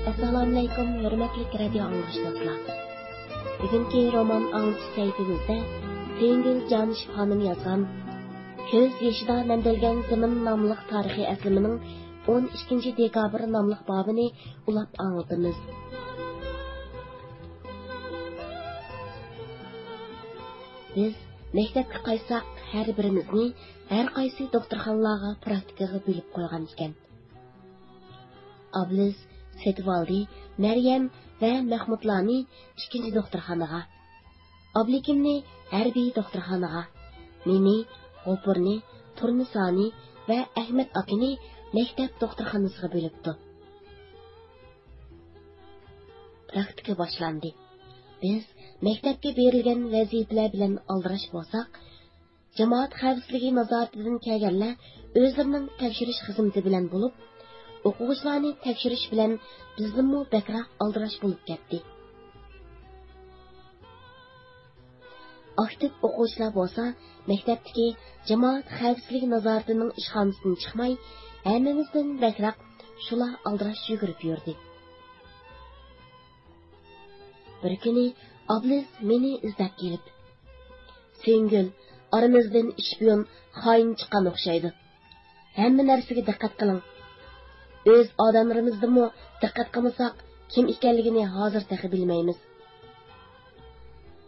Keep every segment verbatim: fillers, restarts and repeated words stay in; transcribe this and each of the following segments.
ئەسسالامۇئەلەيكۇم، ھۆرمەتلىك رادىيو ئاڭلىغۇچىلار. بۈگۈنكى رومان ئاڭلىتىش سەھىپىمىزدە سۆيۈنگۈل جانىشېۋ خانىم يازغان كۆز يېشىدا نەمدەلگەن زېمىن ناملىق تارىخىي ئەسلىمىنىڭ ئون ئىككىنچى دېكابىر ناملىق بابىنى ئۇلاپ ئاڭلىتىمىز. بىز مەكتەپكە قايتساق، ھەر بىرىمىزنى ھەر قايسى دوختۇرخانىلارغا پراكتىكىغا بۆلۈپ قويغان ئىكەن. ئابلىز، سېتىۋالدى، مەريەم ۋە مەخمۇتلارنى ئىككىنچى دوختۇرخانىغا، ئابلىكىمنى ھەربىي دوختۇرخانىغا، مېنى، غوپۇرنى، تۇرنىسانى ۋە ئەخمەت ئاكىنى مەكتەپ دوختۇرخانىسىغا بۆلۈپتۇ. پراكتىكا باشلاندى. بىز مەكتەپكە بېرىلگەن ۋەزىپىلەر بىلەن ئالدىراش بولساق، جامائەت خەۋپسىزلىكى نازارىتىدىن كەلگەنلەر ئۆزلىرىنىڭ تەكشۈرۈش خىزمىتى بىلەن بولۇپ، ئوقۇغۇچىلارنى تەكشۈرۈش بىلەن بىزدىنمۇ بەكرەك ئالدىراش بولۇپ كەتتى. ئاكتىپ ئوقۇغۇچىلار بولسا مەكتەپتىكى جامائەت خەۋپسىزلىكى نازارىتىنىڭ ئىشخانىسىدىن چىقماي، ھەممىمىزدىن بەكرەك شۇلار ئالدىراش يۈگۈرۈپ يۈردى. بىر كۈنى ئابلىز مېنى ئىزدەپ كېلىپ، سۆيۈنگۈل، ئارىمىزدىن ئىش پىيون خائىن چىققان ئوخشايدۇ. ھەممە نەرسىگە دىققەت قىلىڭ. ئۆز ئادەملىرىمىزدىنمۇ دىققەت قىلمىساق، كىم ئىكەنلىكىنى ھازىر تېخى بىلمەيمىز.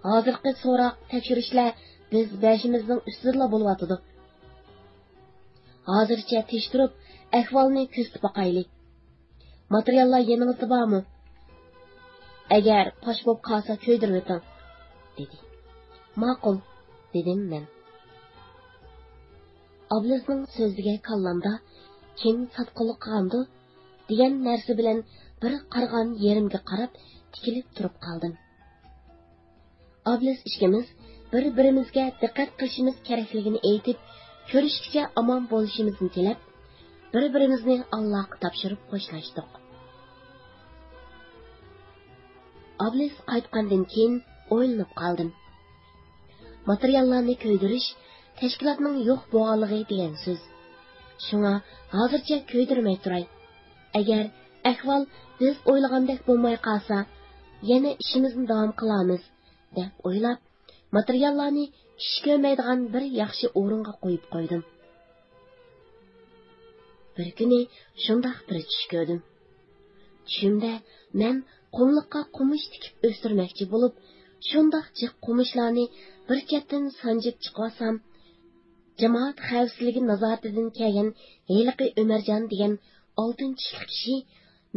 ھازىرقى سوراق، تەكشۈرۈشلەر بىز بېشىمىزنىڭ ئۈستىدىلا بولۇۋاتىدۇ. ھازىرچە تىرىشتۇرۇپ، ئەھۋالنى كۆزىتىپ باقايلى. ماتېرىياللار يېنىڭىزدا بارمۇ؟ ئەگەر پاش بولۇپ قالسا كۆيدۈرۈۋېتىڭ، دېدى. ماقۇل، دېدىم مەن. ئابلىزنىڭ سۆزلىگەن كاللامدا كىم ساتقۇنلۇق قىلغاندۇ دېگەن نەرسە بىلەن بىر قارىغان يېرىمگە قاراپ تىكىلىپ تۇرۇپ قالدىم. ئابلىز ئىككىمىز بىر-بىرىمىزگە دىققەت قىلىشىمىز كېرەكلىكىنى ئېيتىپ، كۆرۈشكىچە ئامان بولۇشىمىزنى تىلەپ، بىر-بىرىمىزنى ئاللاغا تاپشۇرۇپ خوشلاشتۇق. ئابلىز قايتقاندىن كېيىن ئويلىنىپ قالدىم. ماتېرىياللارنى كۆيدۈرۈش تەشكىلاتنىڭ يوق بولغانلىقى دېگەن سۆز. شۇڭا ھازىرچە كۆيدۈرمەي تۇراي. ئەگەر ئەھۋال بىز ئويلىغاندەك بولماي قالسا، يەنە ئىشىمىزنى داۋام قىلارمىز، دەپ ئويلاپ، ماتېرىياللارنى كىشى كۆرمەيدىغان بىر ياخشى ئورۇنغا قويۇپ قويدۇم. بىر كۈنى شۇنداق بىر چۈش كۆردۈم. چۈشۈمدە مەن قۇملۇققا قومۇش تىكىپ ئۆستۈرمەكچى بولۇپ، شۇنداق جىق قومۇشلارنى بىر چەتتىن سانجىپ چىقىۋالسام، جامائەت خەۋپسىزلىكى نازارىتىدىن كەلگەن ھېلىقى ئۆمەرجان دېگەن ئالتۇن چىشلىق كىشى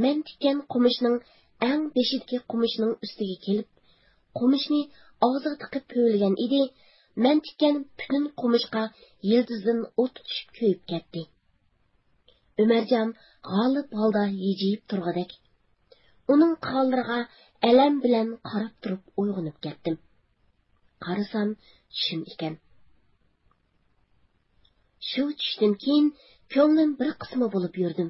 مەن تىككەن قومۇشنىڭ ئەڭ بېشىدىكى قومۇشنىڭ ئۈستىگە كېلىپ، قومۇشنى ئاغزىغا تىقىپ پۈۋلىگەن ئىدى، مەن تىككەن پۈتۈن قومۇشقا يىلتىزدىن ئوت چۈشۈپ كۆيۈپ كەتتى. ئۆمەرجان غالىپ ھالدا ھىجىيىپ تۇرغۇدەك. ئۇنىڭ قىلغانلىرىغا ئەلەم بىلەن قاراپ تۇرۇپ ئويغىنىپ كەتتىم. قارىسام، چۈشۈم ئىكەن. شۇ چۈشتىن كېيىن كۆڭلۈم بىر قىسما بولۇپ يۈردۈم.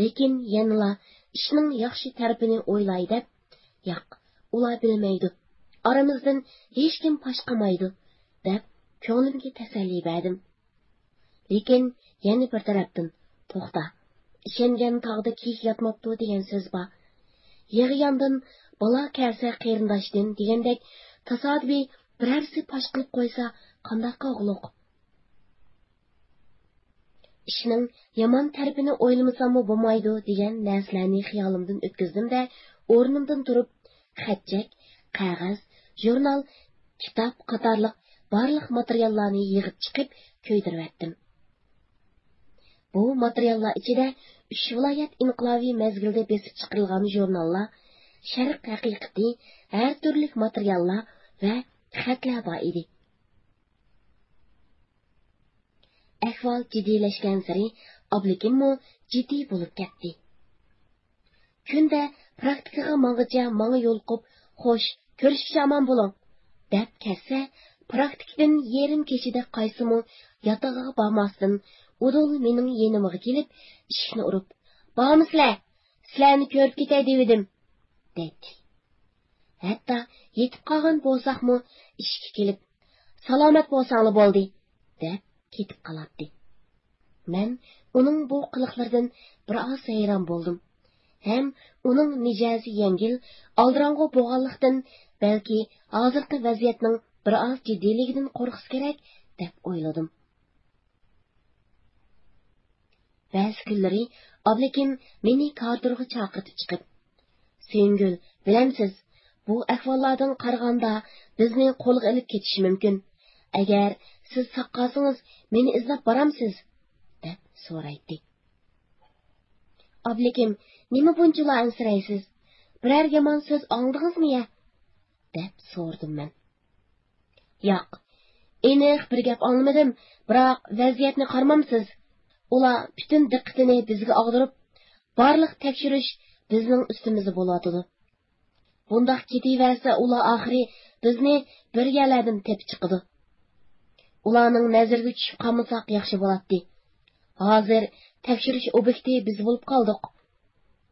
لېكىن يەنىلا ئىشنىڭ ياخشى تەرىپىنى ئويلاي دەپ، ياق، ئۇلار بىلمەيدۇ، ئارىمىزدىن ھېچكىم پاش قىلمايدۇ، دەپ كۆڭلۈمگە تەسەللى بەردىم. لېكىن يەنە بىر تەرەپتىن، توختا، ئىشەنگەن تاغدا كىيىك ياتماپتۇ دېگەن سۆز بار. يىغا ياندىن، بالا كەلسە قېرىنداشتىن دېگەندەك، تاسادىپىي بىرەرسى پاش قىلىپ قويسا قانداق قىلغۇلۇق؟ ئىشنىڭ يامان تەرىپىنى ئويلىمىساممۇ بولمايدۇ دېگەن نەرسىلەرنى خىيالىمدىن ئۆتكۈزدۈم-دە، ئورنۇمدىن تۇرۇپ، خەتچەك، قەغەز، ژۇرنال، كىتاب قاتارلىق بارلىق ماتېرىياللارنى يىغىپ چىقىپ كۆيدۈرۈۋەتتىم. بۇ ماتېرىياللار ئىچىدە ئۈچ ۋىلايەت ئىنقىلابى مەزگىلىدە بېسىپ چىقىرىلغان ژۇرناللار، شەرق ھەقىقىتى، ھەر تۈرلۈك ماتېرىياللار ۋە خەتلەر بار ئىدى. ئەھۋال جىددىيلەشكەنسېرى ئابلىكىممۇ جىددىي بولۇپ كەتتى. كۈندە پراكتىكىغا ماڭغىچە ماڭا يولۇقۇپ، «خوش، كۆرۈشكىچە ئامان بولۇڭ» دەپ كەتسە، پراكتىكىدىن يېرىم كېچىدە قايتسىمۇ، ياتىقىغا بارماستىن، ئۇدۇل مېنىڭ يېنىمغا كېلىپ، ئىشىكنى ئۇرۇپ، «بارمۇسىلەر؟ سىلەرنى كۆرۈپ كېتەي دېۋىدىم» دەيتتى. ھەتتا يېتىپ قالغان بولساقمۇ، ئىشىككە كېلىپ، «سالامەت بولساڭلا بولدى» دەپ كېتىپ قالاتتى. مەن ئۇنىڭ بۇ قىلىقلىرىدىن بىر ئاز ھەيران بولدۇم. ھەم ئۇنىڭ مىجەزى يەڭگىل، ئالدىراڭغۇ بولغانلىقتىن، بەلكى ھازىرقى ۋەزىيەتنىڭ بىر ئاز جىددىيلىكىدىن قورقسا كېرەك، دەپ ئويلىدىم. بەزى كۈنلىرى ئابلىكىم مېنى كارىدورغا چاقىرتىپ چىقىپ، «سۆيۈنگۈل، بىلەمسىز، بۇ ئەھۋاللاردىن قارىغاندا بىزنى قولغا ئېلىپ كېتىشى مۇمكىن. ئەگەر سىز ساق قالسىڭىز، مېنى ئىزدەپ بارامسىز؟» دەپ سورايتتى. ئابلىكىم، «نېمە بۇنچىلا ئەنسىرەيسىز؟ بىرەر يامان سۆز ئاڭلىدىڭىزمۇ يە؟» دەپ سورىدىم مەن. «ياق، ئېنىق بىر گەپ ئاڭلىمىدىم، بىراق ۋەزىيەتنى قارىمامسىز؟ ئۇلار پۈتۈن دىققىتىنى بىزگە ئاغدۇرۇپ، بارلىق تەكشۈرۈش بىزنىڭ ئۈستىمىزدە بولۇۋاتىدۇ. بۇنداق كېتىۋەرسە، ئۇلار ئاخىرى بىزنى بىر يەرلەردىن تېپىپ چىقىدۇ. ئۇلارنىڭ نەزىرىگە چۈشۈپ قالمىساق ياخشى بولاتتى. ھازىر تەكشۈرۈش ئوبيېكتى بىز بولۇپ قالدۇق.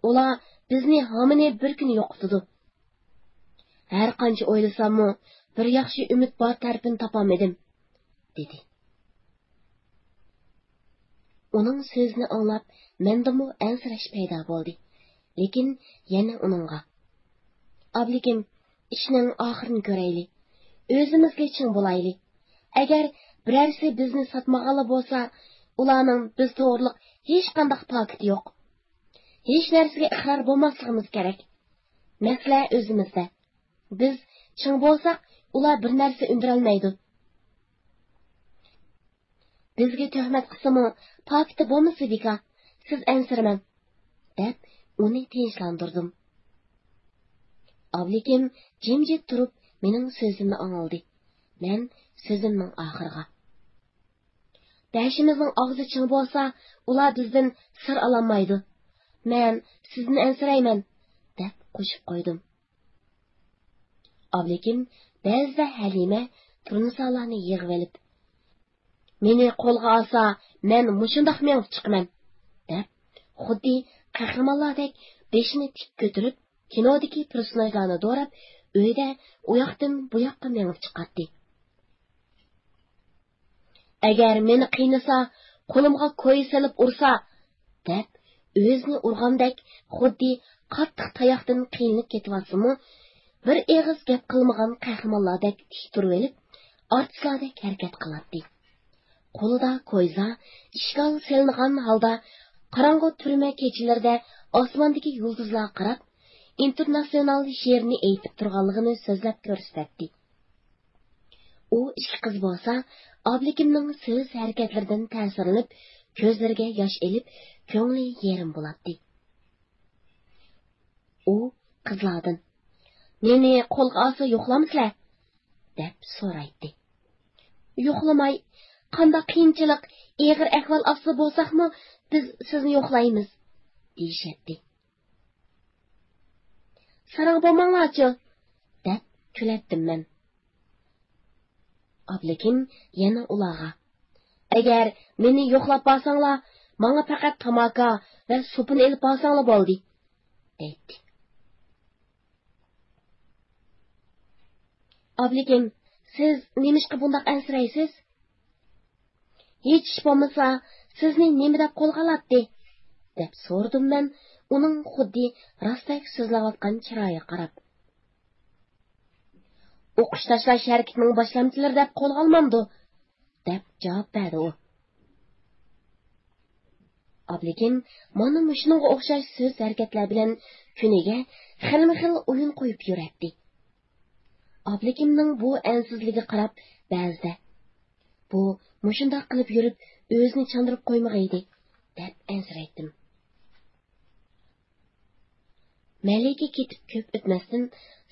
ئۇلار بىزنى ھامىنى بىر كۈنى يوقىتىدۇ. ھەر قانچە ئويلىساممۇ، بىر ياخشى ئۈمىد بار تەرىپىنى تاپالمىدىم»، دېدى. ئۇنىڭ سۆزىنى ئاڭلاپ، مەندىمۇ ئەنسىرەش پەيدا بولدى. لېكىن يەنە ئۇنىڭغا، «ئابلىكىم، ئىشنىڭ ئاخىرىنى كۆرەيلى. ئۆزىمىزگە چىڭ بولايلى. ئەگەر بىرەرسى بىزنى ساتمىغانلا بولسا، ئۇلارنىڭ بىز توغرىلىق ھېچقانداق پاكىتى يوق. ھېچ نەرسىگە ئىقرار بولماسلىقىمىز كېرەك. مەسىلە ئۆزىمىزدە. بىز چىڭ بولساق، ئۇلار بىر نەرسە ئۈندۈرەلمەيدۇ. بىزگە تۆھمەت قىلسىمۇ، پاكىتى بولمىسا بىكار، سىز ئەنسىرىمەڭ»، دەپ ئۇنى تىنچلاندۇردۇم. ئابلىكىم جىمجىت تۇرۇپ مېنىڭ سۆزۈمنى ئاڭلىدى. مەن سۆزۈمنىڭ ئاخىرىغا، «بەشىمىزنىڭ ئاغزى چىڭ بولسا، ئۇلار بىزدىن سىر ئالالمايدۇ. مەن سىزدىن ئەنسىرەيمەن»، دەپ قوشۇپ قويدۇم. ئابلىكىم بەزىدە ھەلىمە تۇرنىسالارنى يىغىۋېلىپ، «مېنى قولغا ئالسا، مەن مۇشۇنداق مېڭىپ چىقىمەن» دەپ، خۇددى قەھرىمانلاردەك بېشىنى تىك كۆتۈرۈپ، كىنودىكى پېرسوناژلارنى دوراپ، ئۆيدە ئۇياقتىن بۇياققا مېڭىپ چىقاتتى. «ئەگەر مېنى قىينىسا، قولۇمغا كويزا سېلىپ ئۇرسا» دەپ، ئۆزىنى ئۇرغاندەك خۇددى قاتتىق تاياقتىن قىينىلىپ كېتىۋاتسىمۇ، بىر ئېغىز گەپ قىلمىغان قەھرىمانلاردەك تىك تۇرۇۋېلىپ، ئارتىسلاردەك ھەرىكەت قىلاتتى. قولىدا كويزا، ئىشكال سېلىنغان ھالدا قاراڭغۇ تۈرمە كېچىلىرىدە ئاسماندىكى يۇلتۇزلارغا قاراپ، ئىنتېرناتسىيونال شېئىرىنى ئېيتىپ تۇرغانلىقىنى سۆزلەپ كۆرسىتەتتى. ئۇ ئىككى قىز بولسا، ئابلىكىمنىڭ سۆز ھەرىكەتلىرىدىن تەسىرلىنىپ، كۆزلىرىگە ياش ئېلىپ، كۆڭلى يېرىم بولاتتى. ئۇ قىزلاردىن، «مېنى قولغا ئالسا يوقلامسىلەر؟» دەپ سورايتتى. «يوقلىماي، قانداق قىيىنچىلىق، ئېغىر ئەھۋال ئاستىدا بولساقمۇ، بىز سىزنى يوقلايمىز» دېيىشەتتى. «ساراڭ بولماڭلارچۇ؟» دەپ كۈلەتتىم مەن. ئابلىكىم يەنە ئۇلارغا، «ئەگەر مېنى يوقلاپ بارساڭلار، ماڭا پەقەت تاماكا ۋە سوپۇن ئېلىپ بارساڭلار بولدى» دەيتتى. ئابلىكىم، سىز نېمىشقا بۇنداق ئەنسىرەيسىز؟ ھېچ ئىش بولمىسا، سىزنى نېمە دەپ قولغا ئالاتتى؟ دەپ سورىدىم مەن ئۇنىڭ خۇددى راستتەك سۆزلەۋاتقان چىرايىغا قاراپ. ئوقۇش تاشلاش ھەرىكىتىنىڭ باشلامچىلىرى دەپ قولغا ئالمامدۇ؟ دەپ جاۋاب بەردى ئۇ. ئابلىكىم مانا مۇشۇنىڭغا ئوخشاش سۆز ھەرىكەتلەر بىلەن كۈنىگە خىلمۇ خىل ئويۇن قويۇپ يۈرەتتى. ئابلىكىمنىڭ بۇ ئەنسىزلىكىگە قاراپ بەزىدە، بۇ مۇشۇنداق قىلىپ يۈرۈپ ئۆزىنى چاندۇرۇپ قويمىغىيدى، دەپ ئەنسىرەيتتىم. مەلىكە كېتىپ كۆپ ئۆتمەستىن،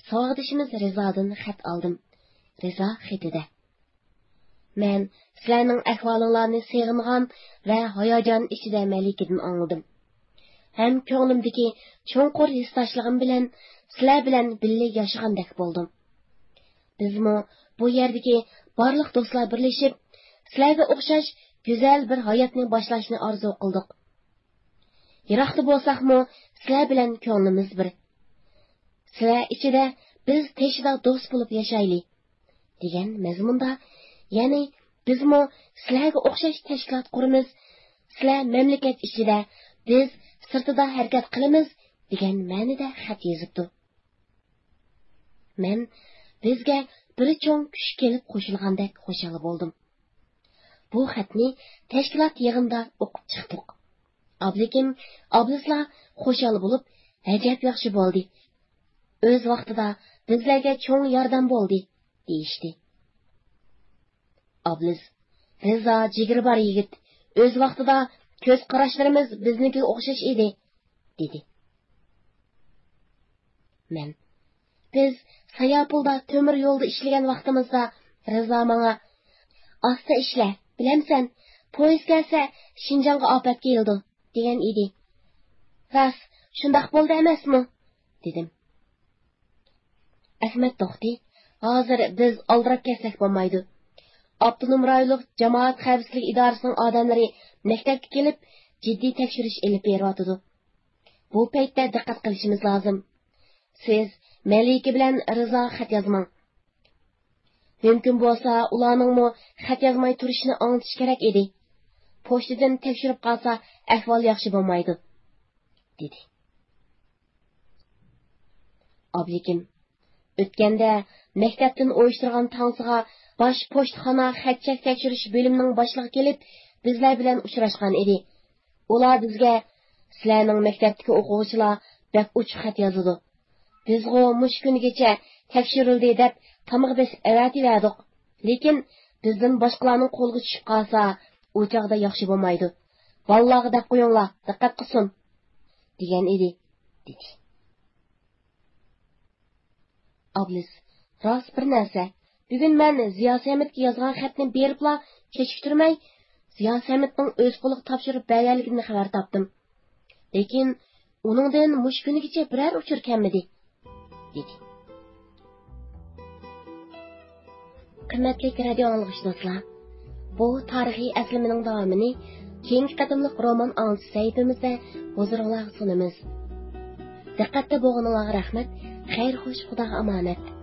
ساۋاقدىشىمىز رىزادىن خەت ئالدىم. رىزا خېتىدە، مەن سىلەرنىڭ ئەھۋالىڭلارنى سېغىنغان ۋە ھاياجان ئىچىدە مەلىكىدىن ئاڭلىدىم. ھەم كۆڭلۈمدىكى چوڭقۇر ھېسداشلىقىم بىلەن سىلەر بىلەن بىللە ياشىغاندەك بولدۇم. بىزمۇ بۇ يەردىكى بارلىق دوستلار بىرلىشىپ، سىلەرگە ئوخشاش گۈزەل بىر ھاياتنى باشلاشنى ئارزۇ قىلدۇق. يىراقتا بولساقمۇ، سىلەر بىلەن كۆڭلىمىز بىر. سىلەر ئىچىدە بىز تېشىدا دوست بولۇپ ياشايلى، دېگەن مەزمۇندا، يەنى بىزمۇ سىلەرگە ئوخشاش تەشكىلات قۇرىمىز، سىلەر مەملىكەت ئىچىدە، بىز سىرتىدا ھەرىكەت قىلىمىز، دېگەن مەنىدە خەت يېزىپتۇ. مەن بىزگە بىر چوڭ كۈچ كېلىپ قوشۇلغاندەك خۇشال بولدۇم. بۇ خەتنى تەشكىلات يىغىنىدا ئوقۇپ چىقتۇق. ئابلىكىم، ئابلىزلار خۇشال بولۇپ، «ئەجەب ياخشى بولدى. ئۆز ۋاقتىدا بىزلەرگە چوڭ ياردەم بولدى» دېيىشتى. ئابلىز، «رىزا جىگىرى بار يىگىت. ئۆز ۋاقتىدا كۆز قاراشلىرىمىز بىزنىڭكىگە ئوخشاش ئىدى» دېدى. مەن، «بىز ساياپۇلدا تۆمۈر يولدا ئىشلىگەن ۋاقتىمىزدا رىزا ماڭا، ئاستا ئىشلە، بىلەمسەن، پويىز كەلسە شىنجاڭغا ئاپەت كېلىدۇ» دېگەن ئىدى. راست، شۇنداق بولدى ئەمەسمۇ؟» دېدىم. ئەخمەت توختى، «ھازىر بىز ئالدىراپ كەتسەك بولمايدۇ. ئاپتونوم رايونلۇق جامائەت خەۋپسىزلىكى ئىدارىسىنىڭ ئادەملىرى مەكتەپكە كېلىپ، جىددىي تەكشۈرۈش ئېلىپ بېرىۋاتىدۇ. بۇ پەيتتە دىققەت قىلىشىمىز لازىم. سىز مەلىكە بىلەن رىزا خەت يازماڭ. مۇمكىن بولسا، ئۇلارنىڭمۇ خەت يازماي تۇرۇشىنى ئاڭلىتىش كېرەك ئىدى. پوچتىدىن تەكشۈرۈپ قالسا، ئەھۋال ياخشى بولمايدۇ» دېدى. ئابلىكىم، ئۆتكەندە مەكتەپتىن ئۇيۇشتۇرغان تانسىغا باش پوچتىخانا خەت-چەك تەكشۈرۈش بۆلۈمىنىڭ باشلىقى كېلىپ، بىزلەر بىلەن ئۇچراشقان ئىدى. ئۇلار بىزگە، «سىلەرنىڭ مەكتەپتىكى ئوقۇغۇچىلار بەك ئوچۇق خەت يازىدۇ. بىزغۇ مۇشۇ كۈنگىچە تەكشۈرۈلدى دەپ تامغا بېسىپ ئەۋەتىۋەردۇق. لېكىن بىزدىن باشقىلارنىڭ قولىغا چۈشۈپ قالسا، ئۇ چاغدا ياخشى بولمايدۇ. بالىلارغا دەپ قويۇڭلار، دىققەت قىلسۇن» دېگەن ئىدى، دېدى. ئابلىز، راست بىر نەرسە. بۈگۈن مەن زىيا سەمەتكە يازغان خەتنى بېرىپلا كېچىكتۈرمەي، زىيا سەمەتنىڭ ئۆز قولىغا تاپشۇرۇپ بەرگەنلىكىدىن خەۋەر تاپتىم. لېكىن ئۇنىڭدىن مۇشۇ كۈنگىچە بىرەر ئۇچۇر كەلمىدى، دېدى. قىممەتلىك رادىيو ئاڭلىغۇچى دوستلار، بۇ تارىخىي ئەسلىمىنىڭ داۋامىنى كېيىنكى قېتىملىق رومان ئاڭلىتىش سەھىپىمىزدە ھۇزۇرۇڭلارغا سۇنىمىز. دىققەتتە بولغىنىڭلارغا رەھمەت. خەير خوش، خۇداغا ئامانەت.